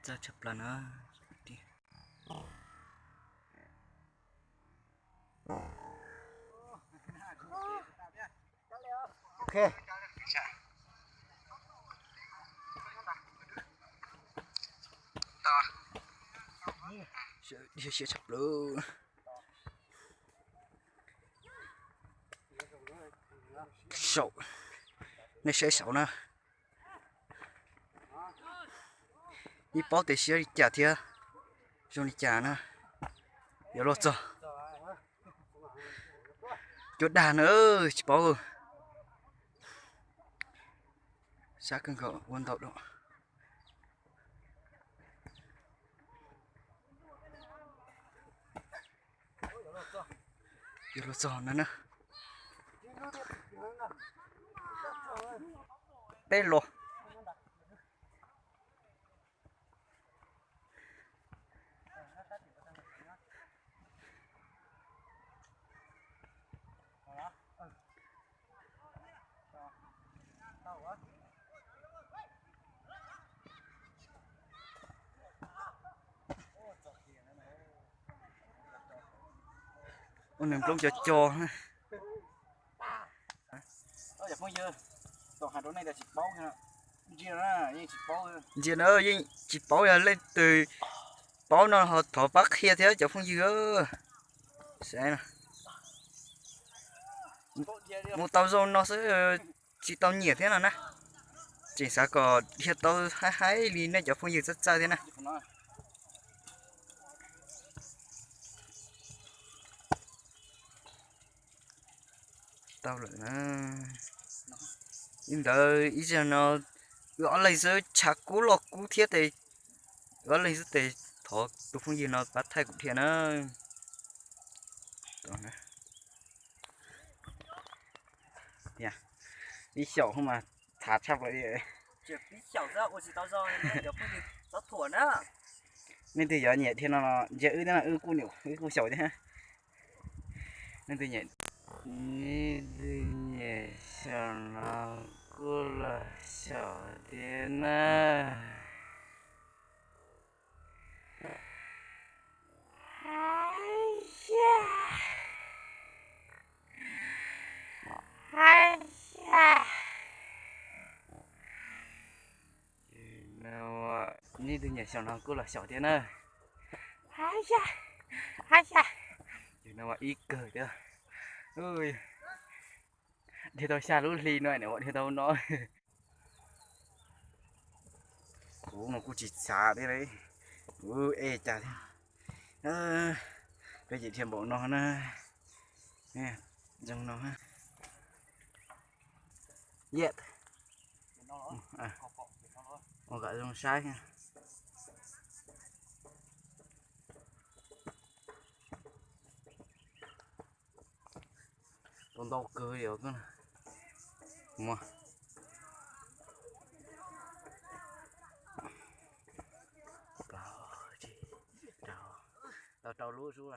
Txawj tshaj plaws na. Ok. Siab tshaj plaws. Saum, nej saib saum na. Yeej paub tias siab li cas thiab zoo li cas na. Yuav luag txog. Cuab dag na, tsis paub. Sab kawg nkaus ua ntau dua. Yuav luag txog no na. Peb los. Ua nws nplooj co co. Ntsia na, yeej tsis paub yog leej twg paub no ho thov pab qhia thiab cov phooj ywg. Mus tau zoo no xwb, tsis tau nyiam thiab no na. Tseem xav kom dhia tau haib haib li nej cov phooj ywg txawj txawj thiab na. Tau lawm na. Li ntawd ib zaug no wb ob leeg xwb, tshav kub los kub thiab tes, wb ob leeg xwb tes, thov tus phooj ywg no pab thaij kuv dhia na. Ib xyaum mas txhav tshaj plaws li. Nej twg yuav nyiam dhia no ntsia wb thiab no, wb kuj xyaum thiab. Nej twg nyiam, nej twg nyiam xyaum no kuj los xyaum thiab na. Nej twg nyiam xyaum no kuj los xyaum thiab na. Yog no mas ib kawg thiab. Dhia tau xya lub hli no, dhia tau no. Kuv no kuj tsis xav thiab li, kuv ej cas thiab. Peb ces dhia npaum no na, zoo no. Yet, ua kom zoo saib. Tau ntau kawg li os. Tau rau lub xwb.